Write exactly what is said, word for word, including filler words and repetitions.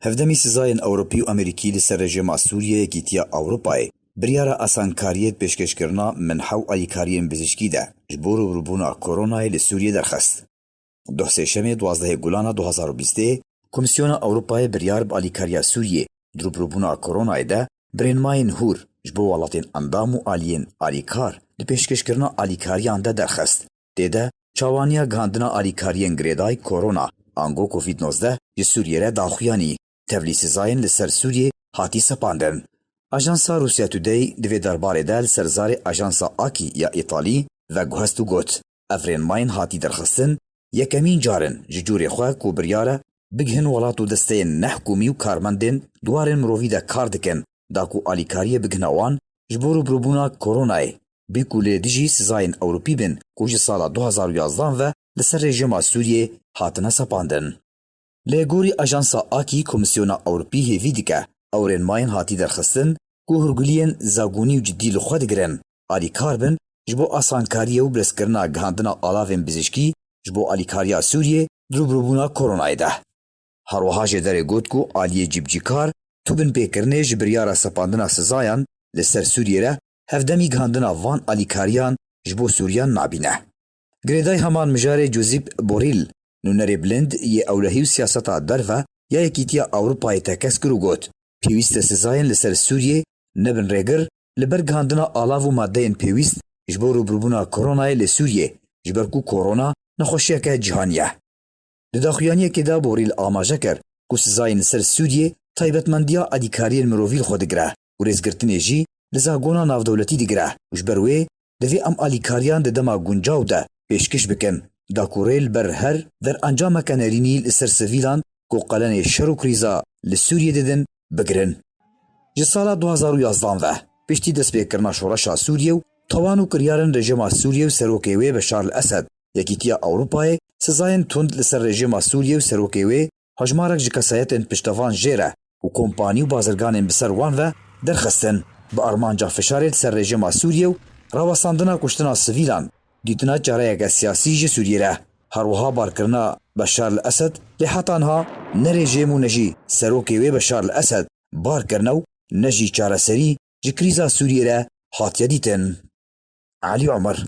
Hevdemî Sizayên Ewropî û Amerîkî li ser rejîma Sûriyê Yekîtiya Ewropayê biryara asankariyê di pêşkêşkirina minhe û alîkariyên bizîşkî de ji bo rûbirûbûna koronayê li Sûriyê derxist. Duh Sêşemê duwazdehê Gulana du hazar û bîstê, Komîsyona Ewropayê biryar bi alîkariya Sûriyê di rûbirûbûna koronayê de birênmayên hûr ji bo welatên endam û aliyên alîkar di pêşkêşkirina alîkariyan de derxist. Tê de çawaniya gihandina alîkariyên girêdayî korona, ango Covid nozdeh ji Sûriyê re daxuyanî, tevlî sizayên li ser Sûriyê hatî sepandin. Ajansa Rusya Today di vê derbarê de li ser zarê ajansa Akî ya Îtalî veguhest û got, ev rênmayên hatî derxistin yekemîn car in ji cûrê xwe ku biryar e bigihin welat û desteyên nehikûmî û karmendên di warên mirovî de kar dikin, da ku alîkariyê bigihine wan ji bo rûbirûbûna koronayê, bê ku li dijî sizayên Ewropî bin ku ji sala du hazar û yazdan ve li ser rejîma Sûriyê hatine sepandin. Lê gorî ajansa Akî, Komîsyona Ewropî hêvî dike ew rênmayên hatî derxistin ku hûrguliyên zagonî û cidî li xwe digirin, alîkar bin ji bo asankariyê û bilezkirina gihandina alavên bizîşkî ji bo alîkariya Sûriyê di rûbirûbûna koronayê de. Her wiha jêderê got ku aliyê cîbicîkar tu binpêkirinê ji biryara sepandina sizayan li ser Sûriyê re hevdemî gihandina van alîkariyan ji bo Sûriyan nabîne. Girêdayî heman mijarê Josep Borrell, nûnerê bilind yê ewlehî û siyaseta derve ya Yekîtiya Ewropayê tekez kir û got, pêwîst e sizayên li ser Sûriyê nebin rêgir li ber gihandina alav û madeyên pêwîst ji bo rûbirûbûna koronayê li Sûriyê, ji ber ku korona nexweşiyeke cîhanî ye. Di daxuyaniyekê de Borîl amaje kir ku sizayên li ser Sûriyê taybetmendiya alîkariyên mirovî li xwe digire û rêzgirtinê jî li zagona navdewletî digire û ji ber wê divê em alîkariyan di dema guncaw de pêşkêş bikin, da ku rê li ber her derencameke nerînî li ser sivîlan ku qelenê şer û krîza li Sûriyê didin, bigirin. Ji sala du hazar û yazdan ve, piştî destpêkirina şoreşa Sûriyê û tawan û kiryarên rejîma Sûriyê û serokê wê Beşar el Esed, Yekîtiya Ewropayê sizayên tund li ser rejîma Sûriyê û serokê wê, hejmarek ji kesayetên piştevan jê re û kompanî û bazirganên bi ser wan ve derxistin, bi armanca fişarê li ser rejîma Sûriyê û rawestandina kuştina sivîlan, dîtina çareyeke siyasî ji Sûriyê re. Her wiha barkirina Beşar el Esed lê heta niha ne rejîm û ne jî serokê wê Beşar el Esed bar kirine û ne jî çareserî ji krîza Sûriyê re hatiye dîtin. Elî Omer,